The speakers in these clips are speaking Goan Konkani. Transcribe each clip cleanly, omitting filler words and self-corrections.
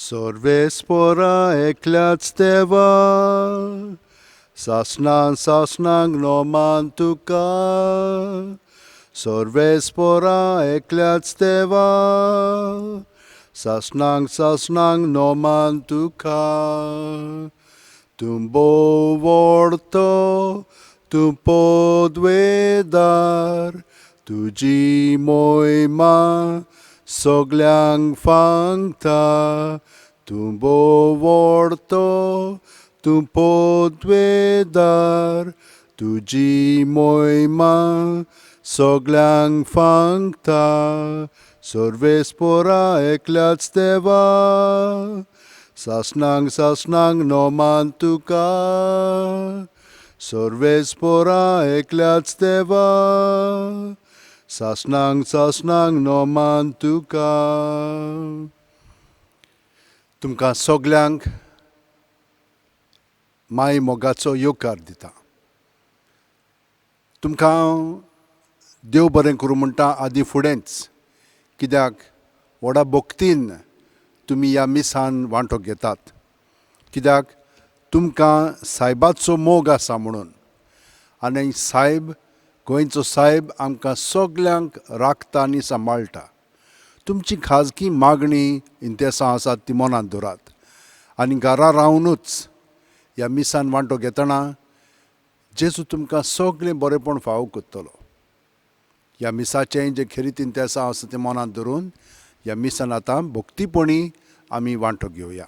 सर्वेस्पोरा एकल्याच देवा, सासणां सासणांक नोमान तुका. सर्वेस्पोरा एकल्याच देवा, सासणांक सासणांक नोमान तुका. तूं भोव व्हडतो, तूं पदवेदार, तुजी मोहिमा सगल्यांक फांगता. तूं भोव व्हडतो, तूं पदवेदार, तुजी मोहिमा सगल्यांक फांगता. सर्वेस्पोरा एकल्याच देवा, सासणांक सासणांक नोमान तुका. सर्वेस्पोरा एकल्याच देवा, सासणांक सासणांक नोमान तुका. तुमकां सगल्यांक माय मोगाचो येवकार दिता. तुमकां हांव देव बरें करूं म्हणटा आदी फुडेंच, कित्याक व्हडा भक्तीन तुमी ह्या मिसान वांटो घेतात, कित्याक तुमकां सायबाचो मोग आसा म्हणून. आनी सायब, गोंयचो सायब आमकां सगल्यांक राखता आनी सांबाळटा. तुमची खाजगी मागणी इंतेसां आसात ती मनांत दवरात आनी घरा रावनूच ह्या मिसान वांटो घेतना जेजू तुमकां सगळें बरेंपण फावो करतलो. ह्या मिसाचें जें खेरीत इंतेसांव आसा तें मनांत धरून ह्या मिसान आतां भक्तीपणी आमी वांटो घेवया.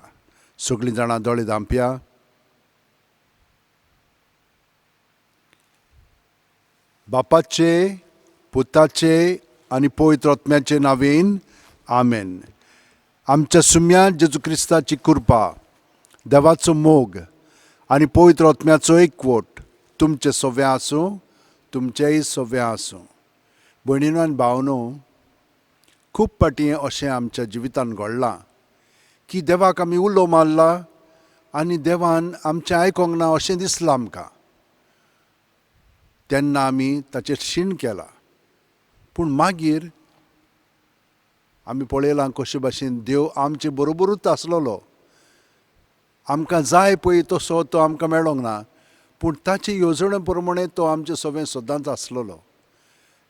सगळीं जाणां दोळे धांपया. बापाचे, पुताचे आनी पवित्र आत्म्याचे नांवेन आमेन. आमच्या सुम्या जेजू क्रिस्ताची कृपा, देवाचो मोग आनी पवित्र आत्म्याचो एकवट तुमचे सव्या आसूं, तुमचेय सव्या आसूं. भयणीनो आनी भावनो, खूब फावटी अशें आमच्या जिवितान घडलां की देवाक आमी उलो मारला आनी देवान आमचें आयकोंक ना अशें दिसलां आमकां. तेन्ना आमी ताचेर शीण केला, पूण मागीर आमी पळयलां कशे भाशेन देव आमचे बरोबरूच आसलेलो. आमकां जाय पळय तसो तो आमकां मेळोंक ना, पूण ताचे येवजणे प्रमाणे तो आमचे सवें सदांच आसलेलो.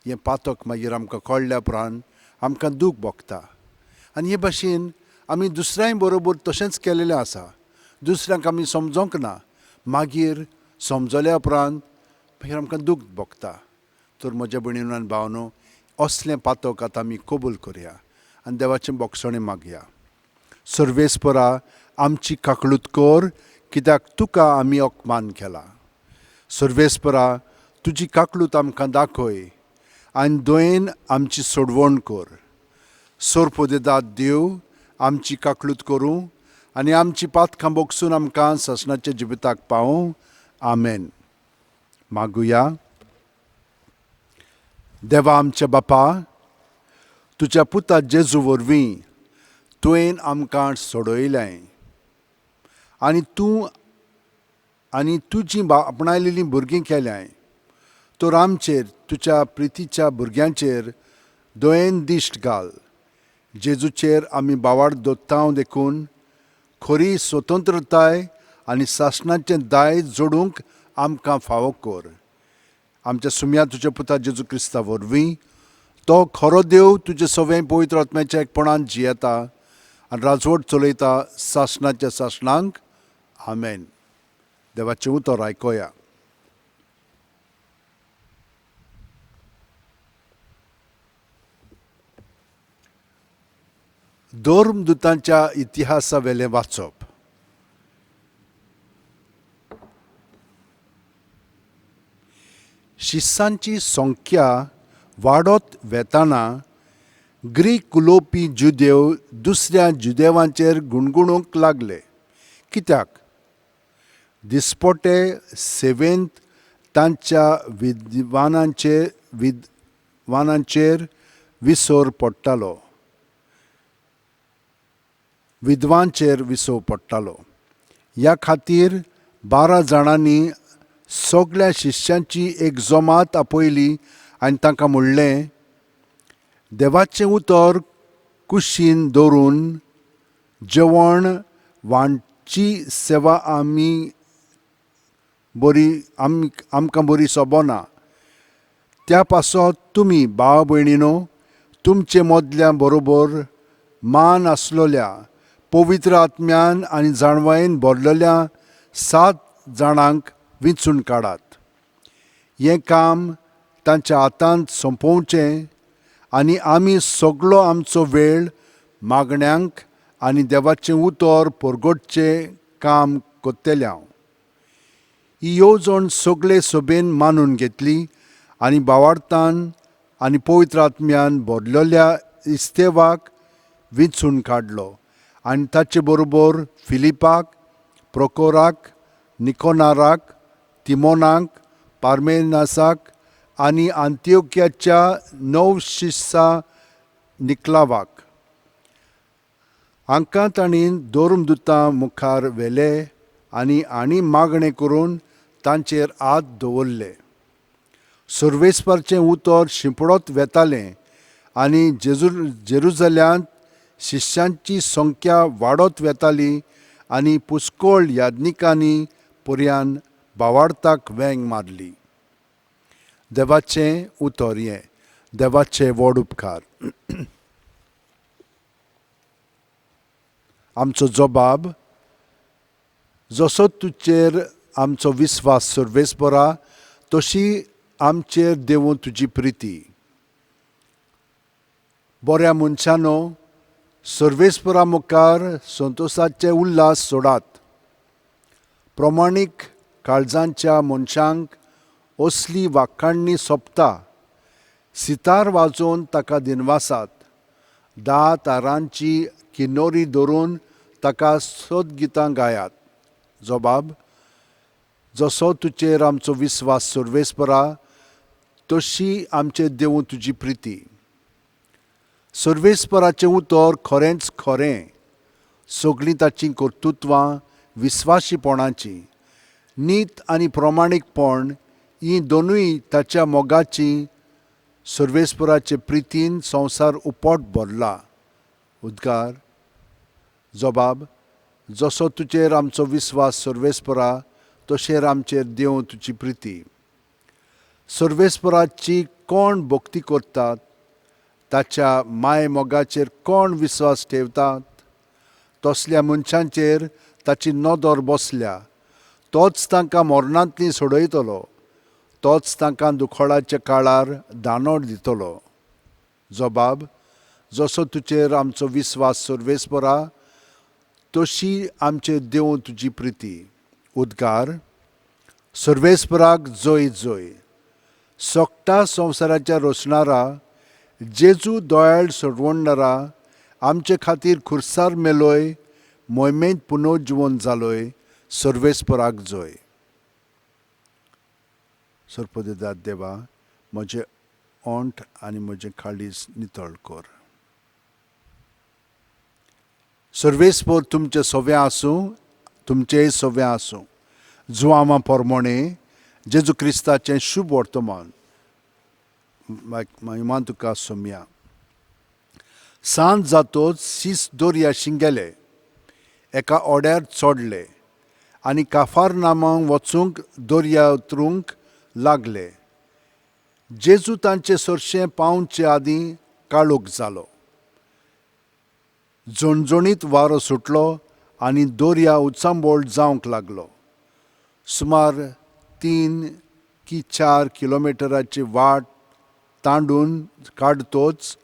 हें पातक मागीर आमकां कळ्ळ्या उपरांत आमकां दूख भोगता. आनी हे भाशेन आमी दुसऱ्यांय बरोबर तशेंच केलेलें आसा. दुसऱ्यांक आमी समजोंक ना, मागीर समजल्या उपरांत मागीर आमकां दूख भोगता. तर म्हज्या भयणीनो आनी भावनो, असलें पातक आतां आमी कबूल करया आनी देवाचें बोगसणें मागया. सर्वेस्परा, आमची काकळूत कर, कित्याक तुका आमी अपमान केला. सर्वेस्परा, तुजी काकळूत आमकां दाखय आनी दयेन आमची सोडवण कर. सोरपोदेदाद देव आमची काकळूत करूं आनी आमची पातकां बोगसून आमकां सासणाच्या जिविताक पावूं. आमेन. मागुया. देवा आमच्या बापा, तुज्या पुता जेजू वरवीं तुवें आमकां सोडयलें आनी तूं आनी तुजीं आपणायलेलीं भुरगीं केल्यांय. तर आमचेर, तुज्या प्रितीच्या भुरग्यांचेर दयेन दिश्ट घाल. जेजूचेर आमी बावाड दत्तांव देखून खरी स्वतंत्रताय आनी सासणाचें दायज जोडूंक आमकां फावो कर. आमच्या सुम्या तुज्या पुता जेजू क्रिस्ता वरवीं, तो खरो देव तुजे सवें पवित्र आत्म्याच्या एकपणान जियेता आनी राजवट चलयता सासणाच्या सासणांक. आमेन. देवाचें उतर आयकोया. धर्मदुतांच्या इतिहासा वेलें वाचप. शिस्सांची संख्या वाडत वेताना ग्रीक उलोवपी जुदेव दुसऱ्या जुदेवांचेर गुणगुणूंक लागले, कित्याक दिसपटे सेवेंत तांच्या विद्वानांचेर विसर पडटालो, विद्वांचेर विसव पडटालो. ह्या खातीर 12 जाणांनी सगळ्या शिष्यांची एक जमात आपयली आनी तांकां म्हणलें, देवाचें उतर कुशीन दवरून जेवण वांटची सेवा आमी बरी आमकां बरी सोबना. त्या पासत तुमी भाव भयणीनो तुमचे मदल्या बरोबर मान आसलोल्या पवित्र आत्म्यान आनी जाणवायेन भरलेल्या 7 जाणांक विंचून काडात. हें काम तांच्या हातांत सोंपोवचें आनी आमी सगळो आमचो वेळ मागण्यांक आनी देवाचें उतर परगटचें काम करतले हांव. ही येवजण सगळे सभेन मानून घेतली आनी भावार्थान आनी पवित्र आत्म्यान भरलेल्या इस्तेवाक विंचून काडलो आनी ताचे बरोबर फिलिपाक, प्रोकोराक, निकोनाराक, तिमोनाक, पार्मेनासाक आनी आंतियोक्याच्या 9 शिश्या निकलावाक. हांकां तांणी धर्मदुतां मुखार व्हेले आनी आनी मागणें करून तांचेर हात दवरले. सर्वेस्परचें उतर शिंपडत वेतालें आनी जेरुजल्यांत शिश्यांची संख्या वाडत वेताली आनी पुष्कळ याज्ञिकांनी पर्यान भावार्थाक वेंग मारली. देवाचें उतर हें. देवाचे व्हड उपकार. आमचो जबाब जसो तुजेर आमचो विस्वास सर्वेस्परा तशी आमचेर देवूं तुजी प्रिती. बऱ्या मनशानो सर्वेस्परा मुखार संतोशाचे उल्हास सोडात. प्रमाणीक काळजांच्या मनशांक असली वाखाणणी सोंपता. सितार वाजोवन ताका दिनवासात. 10 तारांची किन्नोरी धरून ताका सदगितां गायात. जबाब जसो तुजेर आमचो विस्वास सर्वेस्परा तशी आमचेर देवूं तुजी प्रिती. सर्वेस्पराचें उतर खरेंच खरें. सगळीं ताचीं कर्तृत्वां विस्वाशीपणाचीं. नीत आनी प्रमाणीकपण हीं दोनूय ताच्या मोगाचीं. सर्वेस्पराचे प्रितीन संवसार उपट भरला. उद्गार जबाब जसो तुजेर आमचो विस्वास सर्वेस्परा तशेर आमचेर देवूं तुजी प्रिती. सर्वेस्पराची कोण भक्ती करतात, ताच्या माय मोगाचेर कोण विस्वास ठेवतात, तसल्या मनशांचेर ताची नदर बसल्या. तोच तांकां मरणांतली सोडयतलो, तोच तांकां दुखोळाच्या काळार दानोड दितलो. जबाब जसो तुजेर आमचो विस्वास सर्वेस्परा तशी आमचेर देवूं तुजी प्रिती. उद्गार सर्वेस्पराक जय जय. सगटा संवसाराच्या रोसणारा जेजू दयाळ सोडवणारा आमचे खातीर खुर्सार मेलोय, मोहिमेंत पुनर्जिवन जालोय. सर्वेस्पराक जय. सर्पदेदात देवा म्हजें ओंठ आनी म्हजें काळीज नितळ कर. सर्वेस्पर तुमचें सव्या आसूं, तुमचेंय सव्या आसूं. जुआंवा पोरमोणे जेजू क्रिस्ताचें शुभ वर्तमान. महिमा तुका सोमया. सांज जातोच शीस दर्या शिंगेले एका ओड्यार चडले आनी काफारनामाक वचूंक दर्या उतरूंक लागले. जेजू तांचे सरशें पावचे आदीं काळोख जालो. झणझणीत वारो सुटलो आनी दर्या उचांबळ जावंक लागलो. सुमार 3 की 4 किलोमिटराची वाट तांडून काडतोच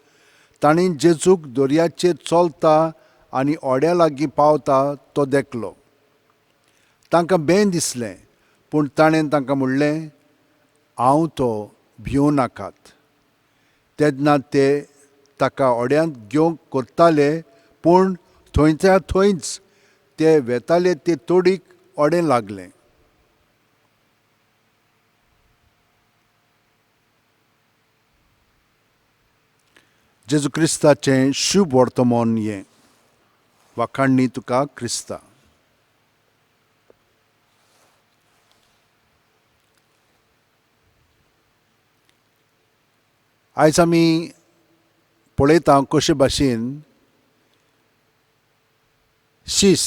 तांणी जेजूक दर्याचेर चलता आनी ओड्या लागीं पावता तो देखलो. तांकां बें दिसलें, पूण ताणें तांकां म्हणलें, हांव तो, भिवं नाकात. तेन्ना ते ताका ओड्यांत घेवंक करताले, पूण थंयच्या थंयच ते वेताले ते तोडीक ओडें लागलें. जेजू क्रिस्ताचें शुभ वर्तमान हें. वाखाणणी तुका क्रिस्ता. आयज आमी पळयता कशे भाशेन शीस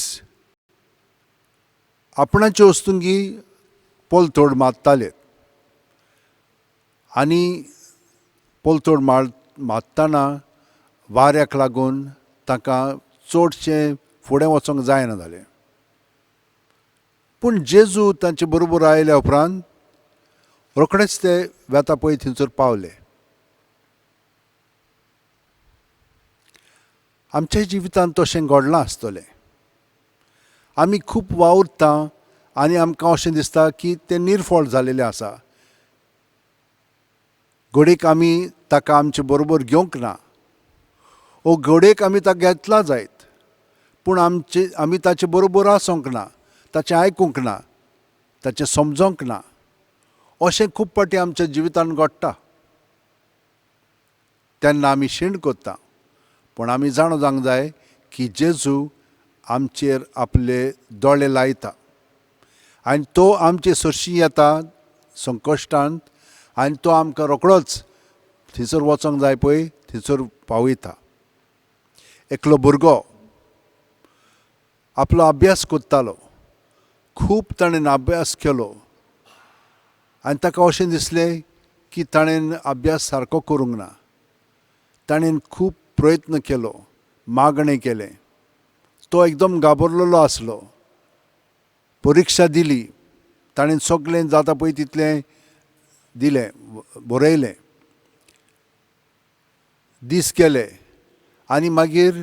आपणाचे वस्तुंगी पोलतोड मारताले आनी पोलतोड मारतना वाऱ्याक लागून तांकां चडशें फुडें वचोंक जायना जालें. पूण जेजू तांचे बरोबर आयल्या उपरांत रोखडेच ते वेता पळय थंयसर पावले. आमच्या जिवितांत तशें घडलां आसतलें. आमी खूब वावुरता आनी आमकां अशें दिसता की तें निर्फळ जालेलें आसा. घडयेक आमी ताका आमचे बरोबर घेवंक ना, ओ घडयेक आमी ताका घेतला जायत, पूण आमी ताचे बरोबर आसूंक ना, ताचें आयकूंक ना, ताचें समजोंक ना. अशें खूब फावटी आमच्या जिवितांत घडटा. तेन्ना आमी शीण करता, पूण आमी जाणा जावंक जाय की जेजू आमचेर आपले दोळे लायता आनी तो आमचे सरशी येता संकश्टांत आनी तो आमकां रोखडोच थंयसर वचोंक जाय पळय थंयसर पावयता. एकलो भुरगो आपलो अभ्यास करतालो, खूब ताणें अभ्यास केलो आनी ताका अशें दिसलें की ताणें अभ्यास सारको करूंक ना. ताणें खूब प्रयत्न केलो, मागणें केलें, तो एकदम घाबरलेलो आसलो. परिक्षा दिली, ताणें सगळें जाता पळय तितलें दिलें, बरयलें, दीस गेले आनी मागीर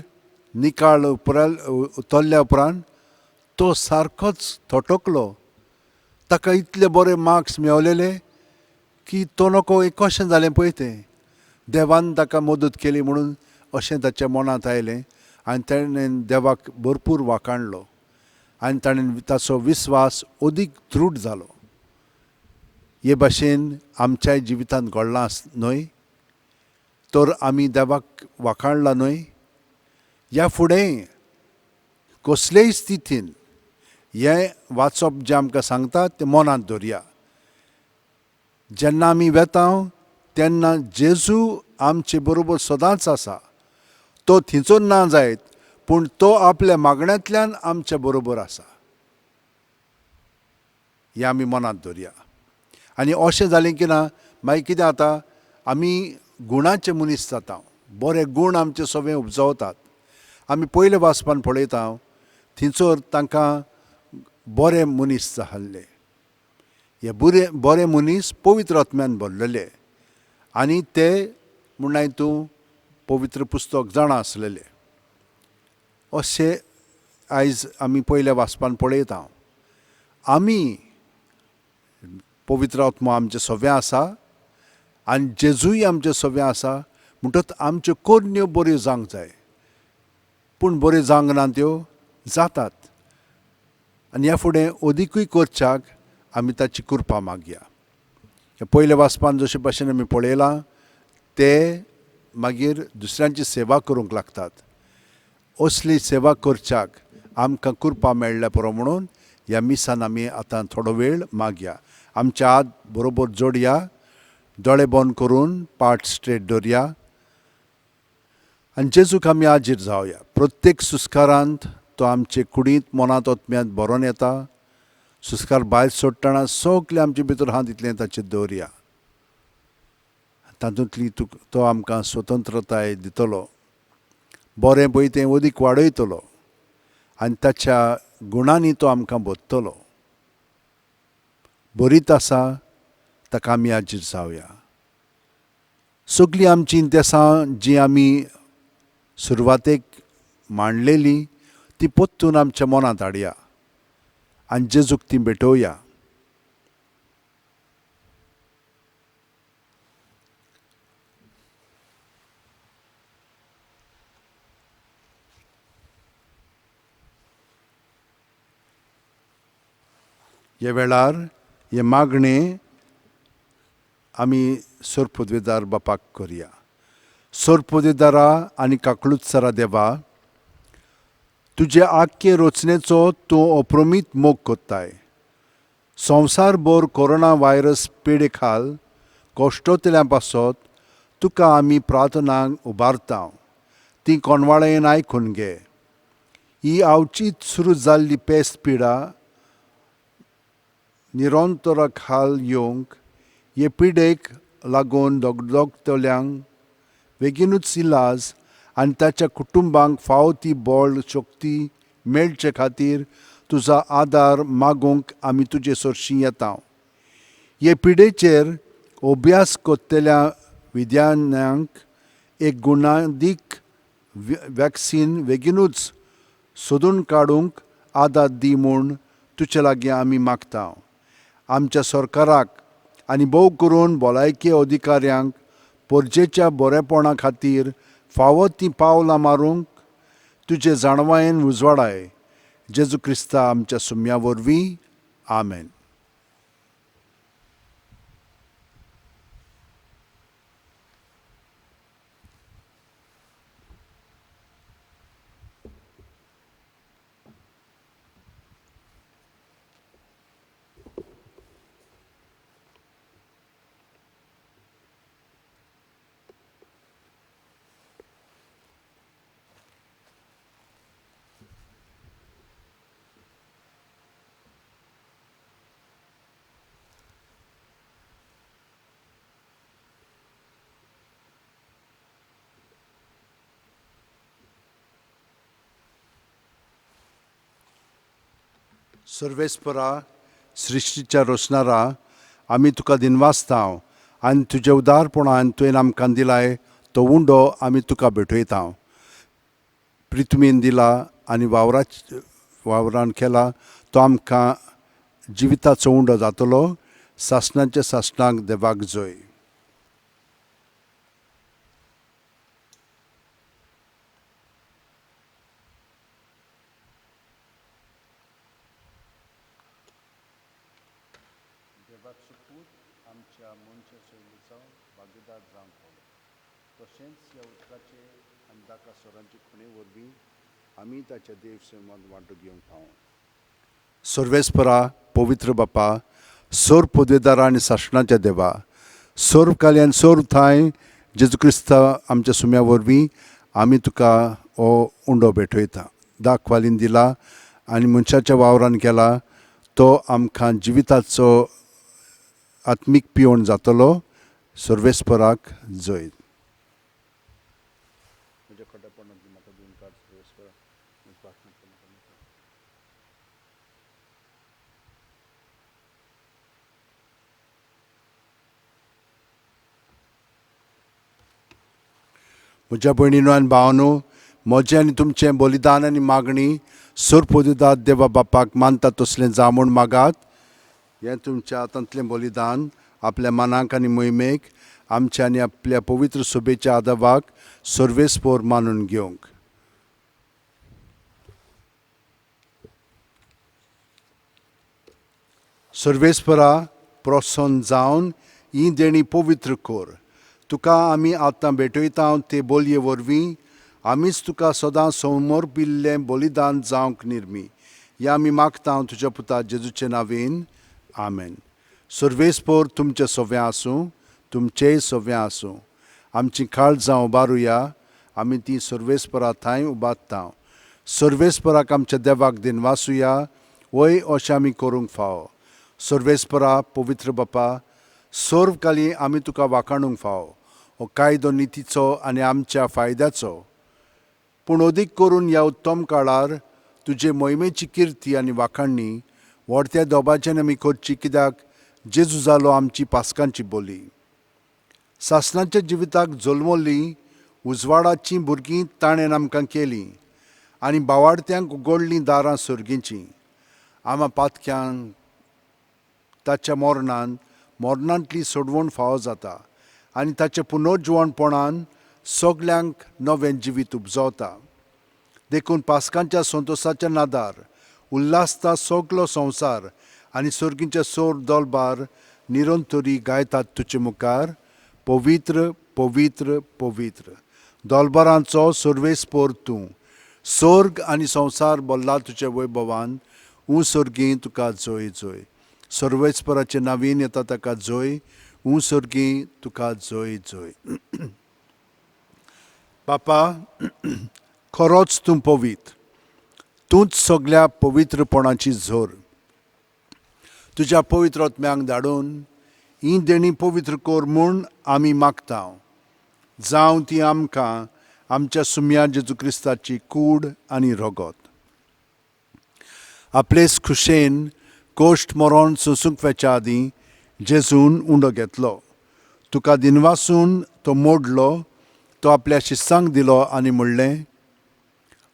निकाल उतरल्या उपरांत तो सारकोच थटकलो. ताका इतले बरे मार्क्स मेवलेले की तो नको एक कशें जालें पळय तें, देवान ताका मदत केली म्हणून अशें ताच्या मनांत आयलें आनी ताणें देवाक भरपूर वाखाणलो आनी ताणें ताचो विस्वास अदीक दृढ जालो. हे भाशेन आमच्याय जिवितांत घडलां न्हय, तर आमी देवाक वाखाणला न्हय. ह्या फुडें कसलेय स्थितीन हें वाचप जें आमकां सांगता तें मनांत दवरया. जेन्ना आमी वेता तेन्ना जेजू आमचे बरोबर सदांच आसा. तो थंयचो ना जायत, पूण तो आपल्या मागण्यांतल्यान आमच्या बरोबर आसा. हें आमी मनांत दवरया. आनी अशें जालें की ना मागीर कितें जाता, आमी गुणाचे मनीस जाता, बरे गूण आमचे सगळे उपजवतात. आमी पयले वाचपान पळयता थंयसर तांकां बरे मनीस जाल्ले. हे बरे मनीस पवित्र आत्म्यान भरलेले आनी ते म्हणल्यार तूं पवित्र पुस्तक जाणा आसलेले. अशें आयज आमी पयल्या वाचपान पळयता. आमी पवित्र आत्मो आमचे सगळें आसा आनी जेजूय आमचे सगळें आसा, म्हणटच आमच्यो करण्यो बऱ्यो जावंक जाय. पूण बऱ्यो जावंक ना त्यो जातात आनी ह्या फुडें अदिकूय करच्याक आमी ताची कृपा मागया. पयल्या वाचपान जशे भाशेन आमी पळयलां ते मागीर दुसऱ्यांची सेवा करूंक लागतात. असली सेवा करच्याक आमकां कृपा मेळ्ळ्या पुरो म्हणून ह्या मिसान आमी आतां थोडो वेळ मागया. आमच्या हात बरोबर जोडया, दोळे बंद करून पाट स्ट्रेट दवरया आनी जेजूक आमी हाजीर जावया. प्रत्येक सुस्कारांत तो आमचे कुडींत, मनांत, आत्म्यांत भरोन येता. सुस्कार भायर सोडटना सगळे आमचे भितर हात तितलें ताचेर दवरया. तातूंतली तो आमकां स्वतंत्रताय दितलो, बरें पळय तें अदीक वाडयतलो आनी ताच्या गुणांनी तो आमकां भरतलो. बरीत आसा ताका आमी हाजीर जावया. सगळीं आमचीं देसां जीं आमी सुरवातेक मांडलेली ती परतून आमच्या मनांत हाडया आनी जेजूक ती भेटोवया. ह्या वेळार हे मागणें आमी सोरपुदवेदार बापाक करया. सोरपुदवेदारा आनी काकळूतसरा देवा, तुजे आख्खे रचनेचो तूं अप्रमीत मोग कोत्ताय. संवसारभर कोरोना व्हायरस पिडे खाल कश्टोतल्या पासत तुका आमी प्रार्थनांक उबारता, ती कोणवाळेन आयकून घे. ही आवचीत सुरू जाल्ली पेस्त पिडा निरंतरा खाल येवंक हे पिडेक लागून दगदगतल्यांक बेगीनूच इलाज आनी ताच्या कुटुंबांक फावो ती बळ शक्ती मेळचे खातीर तुजो आदार मागूंक आमी तुजे सरशीं येता. हे पिडेचेर अभ्यास करतल्या विज्ञान्यांक एक गुणादीक वॅक्सीन बेगीनूच सोदून काडूंक आदार दी म्हूण तुजे लागीं आमी मागता. आमच्या सरकाराक आनी भोव करून भलायकी अधिकाऱ्यांक परजेच्या बरेपणा खातीर फावो तीं पावलां मारूंक तुजे जाणवायेन उजवाडाय. जेजू क्रिस्ता आमच्या सुम्या वरवीं, आमेन. सर्वेस्परा, सृश्टीच्या रोसणारा, आमी तुका दिनवासता आनी तुज्या उदारपणान तुवें आमकां दिलाय तो उंडो आमी तुका भेटयता. प्रितमीन दिला आनी वावरान केला तो आमकां जिविताचो उंडो जातलो. सासणाच्या सासणाक देवाक जय. देवाचो पूत आमच्या मनशा शैलीचो भागीदार जावंक पावलो. तशेंच ह्या उदकाचे आनी दाका सोरांचे खुणे वरवीं आमी ताच्या देव सेवांत वांटो घेवंक पावो. सर्वेस्परा, पवित्र बापा, सोर पदवेदारा आनी सासणाच्या देवा, सोर काल्यान सोर थांय जेजू क्रिस्ता आमच्या सुम्या वरवीं आमी तुका हो उंडो भेटयता. दाक वालीन दिला आनी मनशाच्या वावरान केला तो आमकां जिविताचो आत्मीक पिवण जातलो. सर्वेस्पराक जय. म्हज्या खोटेपणांतली म्हाका दिवन काड सर्वेस्परा. म्हज्या भयणीनो आनी भावानो, म्हजें आनी तुमचें बलिदान आनी मागणी सोरपोदिदाद देवा बापाक मानता तसलें जावं म्हूण मागात. हें तुमच्या हातांतलें बलिदान आपल्या मनाक आनी मोहिमेक आमच्या आनी आपल्या पवित्र सोबेच्या आदावाक सर्वेस्पोर मानून घेवंक. सर्वेस्परा प्रसन्न जावन ही देणी पवित्र कर. तुका आमी आतां भेटयता ते बोलये वरवीं आमीच तुका सदां समर्पिल्लें बलिदान जावंक निर्मी. ह्या आमी मागता तुज्या पुता जेजूचे नांवेन, आमेन. सर्वेस्पोर तुमचें सव्यां आसूं, तुमचेय सव्यां आसूं. आमची काळजां उबारुया, आमी ती सर्वेस्परा थांय उबारता. सर्वेस्पराक आमच्या देवाक दिनवासुया, वय अशें आमी करूंक फावो. सर्वेस्परा पवित्र बापा, सर्व काली आमी तुका वाखाणूंक फावो. हो कायदो नितीचो आनी आमच्या फायद्याचो, पूण अदीक करून ह्या उत्तम काळार तुजे मोहिमेची किर्ती आनी वाखाणणी व्हडत्या दोबाच्यान आमी करची, कित्याक जेजू जालो आमची पास्कांची बोली. सासणाच्या जिविताक जल्मल्ली उजवाडाचीं भुरगीं ताणें आमकां केलीं आनी बावाडत्यांक उगडलीं दारां सर्गीचीं. आमा पातक्यांक ताच्या मरणान मरणांतली सोडवण फावो जाता आनी ताच्या पुनर्जिवणपणान सगल्यांक नवें जिवीत उपजवता. देखून पास्कांच्या संतोसाच्या नादार उल्हासता सगलो संवसार आनी सर्गीच्या सोर दोलबार निरंतरी गायतात तुजे मुखार, पवित्र पवित्र पवित्र दोलबारांचो सर्वेस्पोर तूं. स्वर्ग आनी संवसार भरला तुज्या वैभवान. ऊं सर्गी तुका जय जय. सर्वेस्पराचे नवीन येता ताका जय. ऊं सर्गी तुका जय जय. बापा, खरोच तूं पवित्र, तूंच सगल्या पवित्रपणाची झर. तुज्या पवित्र आत्म्यांक धाडून हीं देणीं पवित्र कर म्हूण आमी मागता, जावं ती आमकां आमच्या सुम्या जेजू क्रिस्ताची कूड आनी रगत. आपलेच खुशेन कोश्ट मरण सोंसूंक वेच्या आदीं जेजून उंडो घेतलो, तुका दिनवासून तो मोडलो, तो आपल्या शिस्सांक दिलो आनी म्हणलें,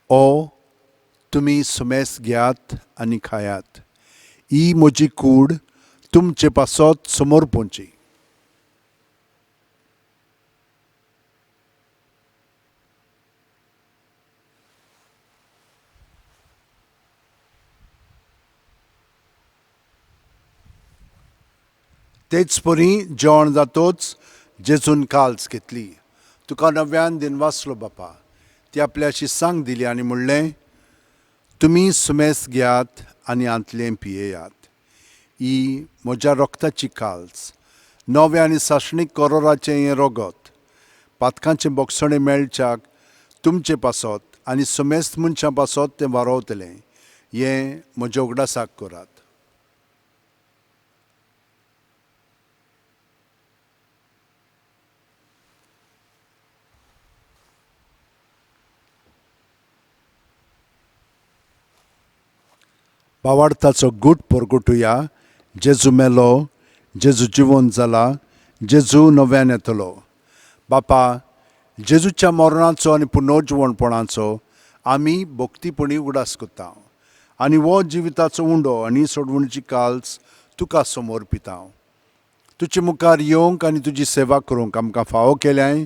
ओ तुमी सुमेस घेयात आनी खायात, ही म्हजी कूड तुमचे पासत समर्पणची. तेच परी जेवण जातोच जेजून काल्स घेतली, तुका नव्यान दिनवासलो बापा, ती आपल्या शिस्सांक दिली आनी म्हणलें, तुमी सुमेस घेयात आनी आंतलें पियेयात, ही म्हज्या रक्ताची काल्स, नव्या आनी सासणीक करोराचें हें रगत, पातकांचें बोगसणें मेळच्याक तुमचे पासत आनी समेस्त मनशां पासत तें वारोवतलें, हें म्हज्या उगडासाक करात. बावार्थाचो गूट परगटुया. जेजू मेलो, जेजू जिवन जाला, जेजू नव्यान येतलो. बापा, जेजूच्या मरणाचो आनी पुनर्जिवणपणाचो आमी भक्तीपणी उगडास करता आनी हो जिविताचो उंडो आनी सोडवणीची काल्स तुका समर्पिता. तुजे मुखार येवंक आनी तुजी सेवा करूंक आमकां फावो केल्याय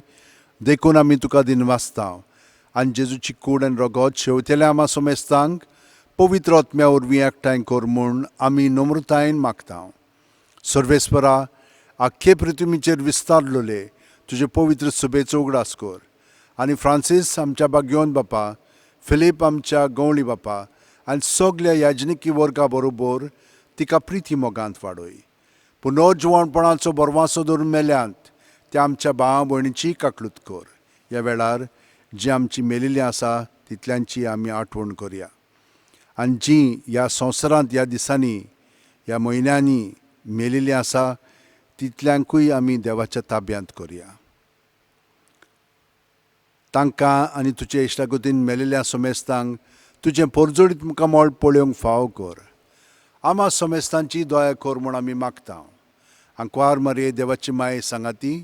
देखून आमी तुका दिनवासता आनी जेजूची कूड आनी रगत शेवतेल्या आमा समेस्तांक पवित्र आत्म्या वरवीं एकठांय कर म्हूण आमी नम्रतायेन मागता. सर्वेस्परा, आख्खे पृथ्वीचेर विस्तारलेले तुजे पवित्र सभेचो उगडास कर आनी फ्रांसीस आमच्या बागयोन बापा, फिलीप आमच्या गवळी बापा आनी सगल्या याजनिकी वर्गा बरोबर तिका प्रिती मोगांत वाडय. पुनर्जिवणपणाचो बरवासो धरून मेल्यांत त्या आमच्या भाव भयणीची काकलूत कर. ह्या वेळार जी आमची मेलिल्ली आसा तितल्यांची आमी आठवण करया आनी जी ह्या संवसारांत ह्या दिसांनी ह्या म्हयन्यांनी मेलिल्ली आसा तितल्यांकूय आमी देवाच्या ताब्यांत करया. तांकां आनी तुजे इश्टागतीन मेलिल्ल्या समेस्तांक तुजें परजळीत मुखामळ पळोवंक फावो कर. आमा समेस्तांची दया कर म्हूण आमी मागता. आंकवार मारये देवाची माये सांगाती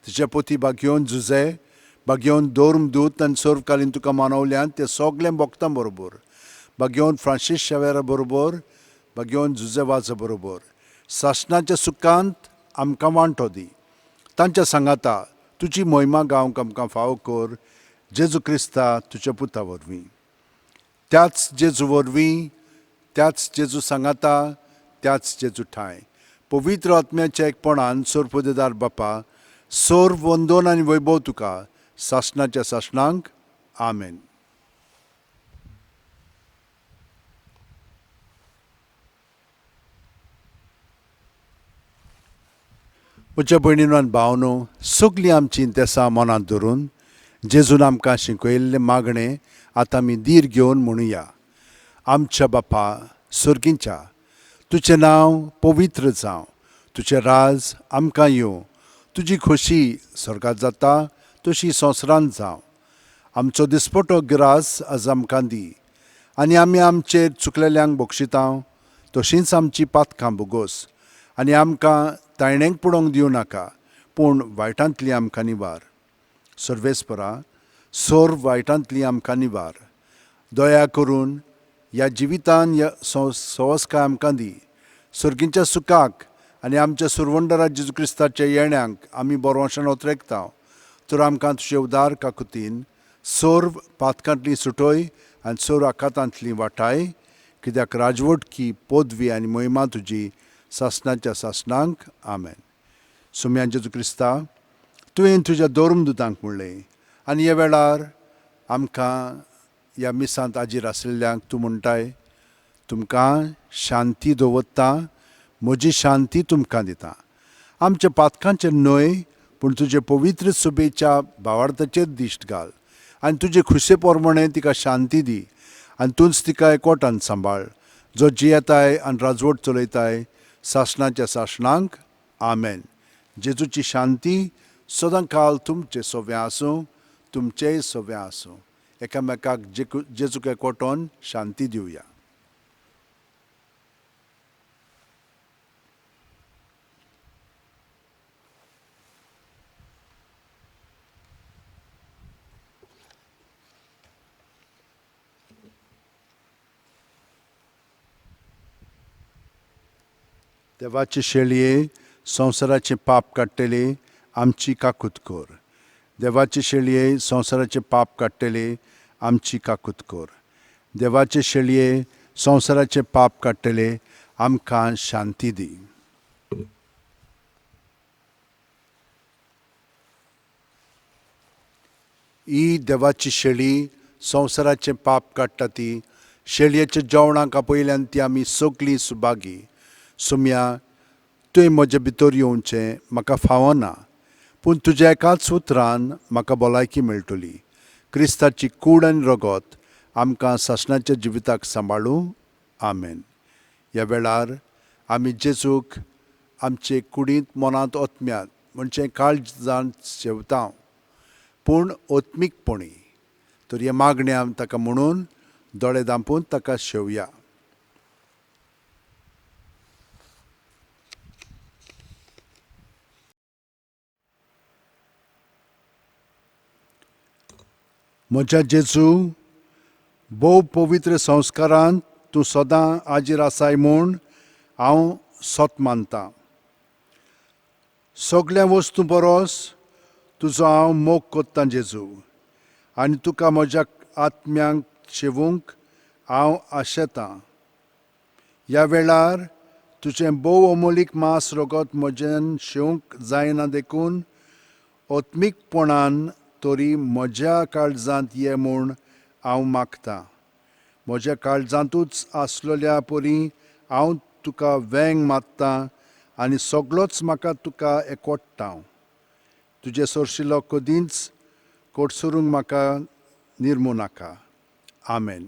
तुजे पोती बागयोवन जुजे बागयोवन धर्म दूत आनी सर्वकालीन तुका मानवल्यान ते सगळें भोगतां बरोबर, बागयोवन फ्रांसीस शेवेरा बरोबर, बागयोवन जुजे वाजा बरोबर सासणाच्या सुखांत आमकां वांटो दी. तांच्या सांगाता तुजी मोहिमा गावंक आमकां फावो कर, जेजू क्रिस्ता तुज्या पुता वरवीं. त्याच जेजू वरवीं, त्याच जेजू सांगाता, त्याच जेजू ठांय पवित्र आत्म्याच्या एकपणान सर्वपदेदार बापा, सर्व वंदन आनी वैभव तुका सासणाच्या सासणांक. आमेन. म्हज्या भयणीनो आनी भावनो, सगळीं आमची तेसां मनांत धरून जेजून आमकां शिकयल्लें मागणें आतां आमी धीर घेवन म्हणुया. आमच्या बापा सर्गींच्या, तुजें नांव पवित्र जावं, तुजें राज आमकां येवं, तुजी खोशी स्वर्गांत जाता तशी संवसारांत जावं. आमचो दिसपटो ग्रास आज आमकां दी आनी आमी आमचेर चुकलेल्यांक बक्षिता तशींच आमची पातकां भोगोस आनी आमकां तायणेक पडोवंक दिवं नाका, पूण वायटांतली आमकां निवार. सर्वेस्परा, सर्व वायटांतली आमकां निवार. दया करून ह्या जिवितान ह्या सवस्काय आमकां दी. सर्गींच्या सुखाक आनी आमच्या सुरवंडरा जेजू क्रिस्ताच्या येण्यांक आमी बरोवशान ओतरेकता. तर आमकां तुजे उदार काकुतीन सर्व पातकांतली सुटय आनी सर्व आकातांतली वाटाय, कित्याक राजवटकी पदवी आनी महिमा तुजी सासणाच्या सासणांक. आमेन. सुम्या जेजू क्रिस्ता, तुवें तुज्या धर्मदुतांक म्हणलें आनी ह्या वेळार आमकां ह्या मिसांत आजीर आशिल्ल्यांक तूं म्हणटाय, तुमकां शांती दवरता, म्हजी शांती तुमकां दिता. आमच्या पातकांचेर न्हय पूण तुजे पवित्र सभेच्या भावार्थाचेर दिश्ट घाल आनी तुजे खुशे प्रमाणे तिका शांती दी. आनी तूंच तिका एकवटान सांबाळ, जो जियेताय आनी राजवट चलयताय सासणाच्या सासणाक. आमेन. जेजूची शांती सदांकाल तुमचे सवें आसूं, तुमचेय सवें आसूं. एकामेकाक जेकू जेजूक एकवटोन शांती दिवया. देवाचे शेळये, संवसाराचें पाप काडटले, आमची काकूत कर. देवाचे शेळये, संवसाराचें पाप काडटले, आमची काकूत कर. देवाचे शेळये, संवसाराचें पाप काडटले, आमकां शांती दी. ही देवाची शेळी, संवसाराचें पाप काडटा ती. शेळयेच्या जेवणाक आपयल्यान ती आमी सगलीं सुभागी. सुम्या, तुवें म्हजे भितर येवचें म्हाका फावना, पूण तुज्या एकाच उतरान म्हाका भलायकी मेळटली. क्रिस्ताची कूड आनी रगत आमकां सासणाच्या जिविताक सांबाळूं. आमेन. ह्या वेळार आमी जेजूक आमचे कुडींत, मनांत, ओत्म्यांत म्हणजे काळजांत शेवता, पूण ओत्मीकपणी तर हें मागणें ताका म्हणून दोळे धांपून ताका शेवया. म्हज्या जेजू, भोव पवित्र संस्कारांत तूं सदां हाजीर आसाय म्हूण हांव सत मानतां. सगल्या वस्तूं परस तुजो हांव मोग कोत्तां जेजू, आनी तुका म्हज्या आत्म्यांक शेवूंक हांव आशेतां. ह्या वेळार तुजें भोव अमोलीक मांस रगत म्हजेन शेवंक जायना, देखून आत्मीकपणान तरी म्हज्या काळजांत ये म्हूण हांव मागतां. म्हज्या काळजांतूच आसलेल्या परी हांव तुका वेंग मारतां आनी सगळोच म्हाका तुका एकवट्टा. तुजे सरशिलो कदींच कोटसरूंक म्हाका निर्मू नाका. आमेन.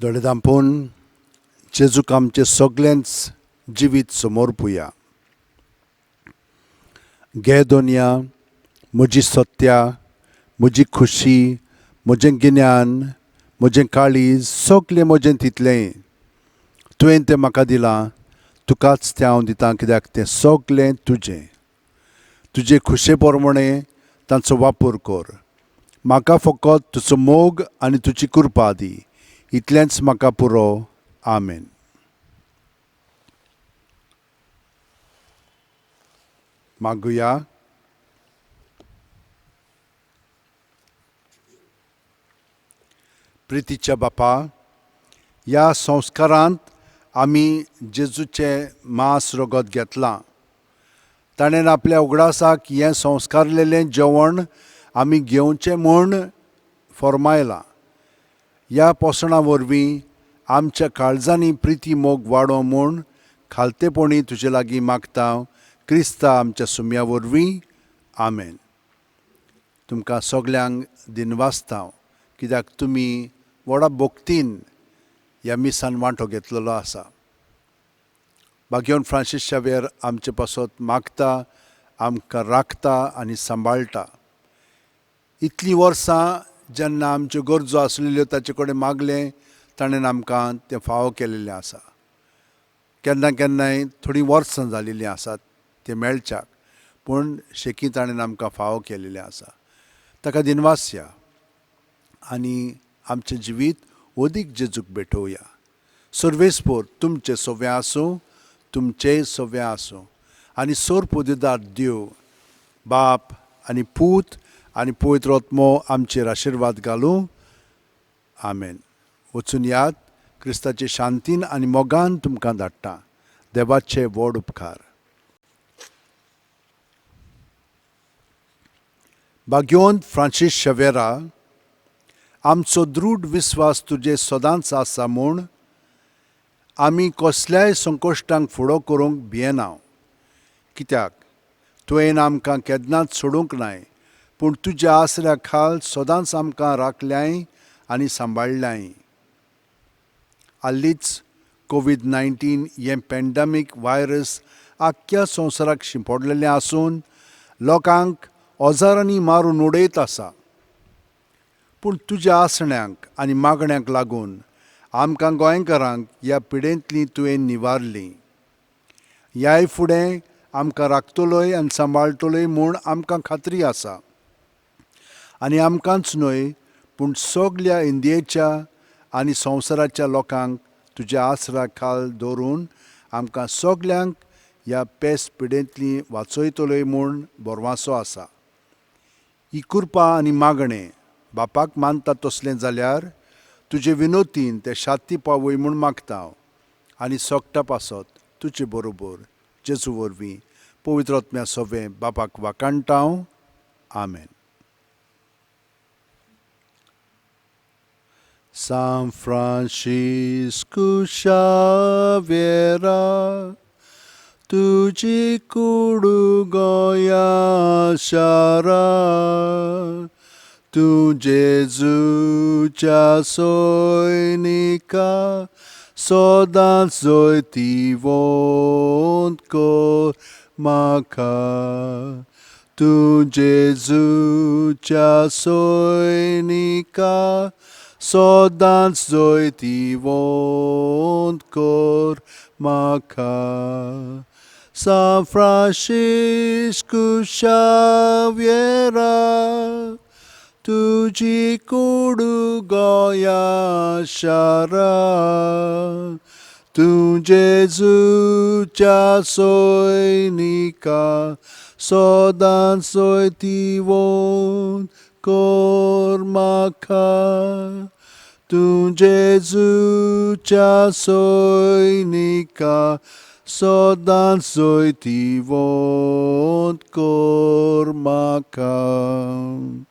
दोळे धांपून जेजूक आमचें सगळेंच जिवीत समर्पुया. घे दोनया म्हजी सत्या, म्हजी खुशी, म्हजें गिन्यान, म्हजें काळीज, सगळें म्हजें तितलें तुवें तें म्हाका दिलां, तुकाच तें हांव दितां, कित्याक तें सगळें तुजें. तुजे खुशे प्रमाणें तांचो वापर कर. म्हाका फकत तुजो मोग आनी तुजी कृपा दी, इतलेंच म्हाका पुरो. आमेन. मागुया. प्रितीच्या बापा, ह्या संस्कारांत आमी जेजूचें मांस रगत घेतलां. ताणें आपल्या उगडासाक हें संस्कारलेलें जेवण आमी घेवचें म्हूण फर्मायलां. ह्या पोसणां वरवीं आमच्या काळजांनी प्रिती मोग वाडो म्हूण खालतेपणी तुजे लागीं मागता, क्रिस्ता आमच्या सुम्या वरवीं. आमेन. तुमकां सगल्यांक दिनवासता, कित्याक तुमी व्हडा भक्तीन ह्या मिसान वांटो घेतलेलो आसा. बागेवन फ्रांसीस शावेर आमचे पासत मागता, आमकां राखता आनी सांबाळटा. इतलीं वर्सां जेन्ना आमच्यो गरजो आसलेल्यो ताचे कडेन मागलें, ताणें आमकां तें फावो केलेलें आसा. केन्ना केन्नाय थोडीं वर्सां जालेलीं आसात तें मेळच्याक, पूण शेकी ताणें आमकां फावो केलेलें आसा. ताका दिनवासया आनी आमचें जिवीत अदीक जेजूक भेटोवया. सर्वेस्पोर तुमचें सवें आसूं, तुमचेंय सवें आसूं. आनी सोर पोदेदार देव बाप आनी पूत आनी पवित्र आत्मो आमचेर आशिर्वाद घालूं. आमेन. वचून यात. क्रिस्ताचे शांतीन आनी मोगान तुमकां धाडटा. देवाचे व्हड उपकार. भाग्यवंत फ्रांसीस शवेरा, आमचो दृढ विस्वास तुजे सदांच आसा म्हूण आमी कसल्याय संकश्टांक फुडो करूंक भियेना. कित्याक तुवें आमकां केन्नाच सोडूंक नाय, पूण तुज्या आसऱ्या खाल सदांच आमकां राखल्याय आनी सांबाळ्ळ्याय. हालींच कोवीड-19 हें पॅन्डमीक व्हायरस आख्ख्या संवसाराक शिंपडलेलें आसून लोकांक हजारांनी मारून उडयत आसा. पूण तुज्या आसण्यांक आनी मागण्यांक लागून आमकां गोंयकारांक ह्या पिडेंतली तुवें निवारली. ह्याय फुडें आमकां राखतलोय आनी सांबाळटलोय म्हूण आमकां खात्री आसा. आनी आमकांच न्हय पूण सगल्या इंडियेच्या आनी संवसाराच्या लोकांक तुज्या आसरा खाल दवरून आमकां सगल्यांक ह्या पेस पिडेंतली वाचयतलोय म्हूण भरवासो आसा. ही कृपा आनी मागणें बापाक मानता तसलें जाल्यार तुजे विनोतीन ते शाती पावय म्हूण मागता हांव आनी सगटा पासत तुजे बरोबर जेजू वरवीं पवित्र आत्म्या सवें बापाक वाखाणटा हांव. आमेन. San Francisco शावेरा, तुजी कुडू गोंया शारा, तूं जेजूच्या सैनिका सदांच जैतिवंत कर म्हाका. तूं जेजूच्या सैनिका सदांच जैतिवंत कर म्हाका. San Francisco शावेरा, तुजी कुडू गोंया शारा, तूं जेजूच्या सैनिका सदांच जैतिवंत कर म्हाका. तूं जेजूच्या सैनिका सदांच जैतिवंत कर म्हाका.